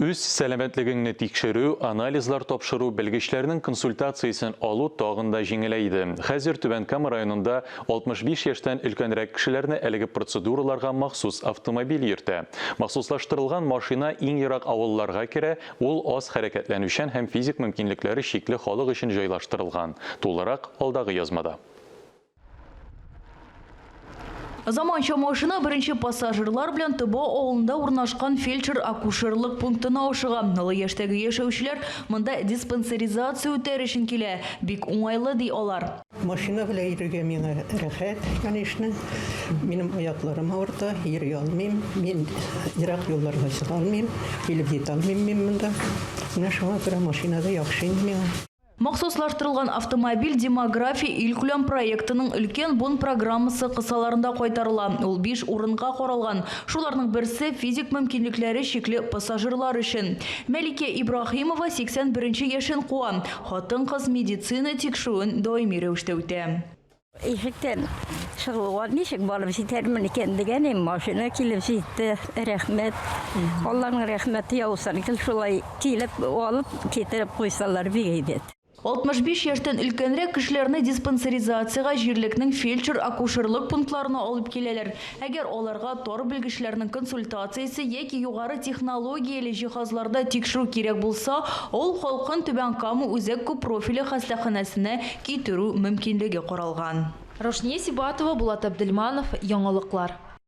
Үз сәламәтлегеңне тикшерү, анализлар тапшыру, белгечләрнең консультациясен алу тагын да җиңеләйде. Хәзер Түбән Кама районында 65 яшьтән өлкәнрәк кешеләрне әлеге процедураларга махсус автомобиль йөртә. Махсуслаштырылган машина иң ерак авылларга керә, ул аз хәрәкәтләнүчән һәм физик мөмкинлекләре чикле халык өчен җайлаштырылган. Тулырак, алдагы язмада. Заманча машина беренче пассажирлар белән Тоба авылында урнашкан фельдшер-акушерлык пунктына ашыга. Олы яшьтәге яшәүчеләр монда диспансеризация үтәр өчен килә. Бик уңайлы, ди алар. Машина белән йөрергә миңа рәхәт, конечно. Минем аякларым авырта, йөри алмыйм. Мин ерак юлларга чыга алмыйм, килеп җитә алмыйм мин монда. Менә шуңа күрә машинада яхшы инде миңа. Махсуслаштырылган автомобиль Демография илкүләм проектының Өлкән буын программасы кысаларында кайтарыла. Ул биш урынга каралган. Шуларның берсе, физик мөмкинлекләре чикле пассажирлар өчен. Мәликә Ибраһимова 81 нче яшен куа. Хатын-кыз медицина тикшерүен даими рәвештә үтә. Ишектән чыгуга ничек барып җитәрмен икән дигән идем, машина килеп җитте. Рәхмәт. Алланың рәхмәте яусын. Гел шулай килеп алып китереп куйсалар бик әйбәт. 65 яшьтән өлкәнрәк кешеләрне диспансеризациягә җирлекнең фельдшер-акушерлык пунктларына алып киләләр. Әгәр аларга тар белгечләрнең консультациясе яки югары технологияле җиһазларда тикшерү кирәк булса, авыл халкын Түбән Кама үзәк күппрофильле хастаханәсенә китерү мөмкинлеге каралган. Раушния Сибатова, Булат Әбделманов, Яңалыклар.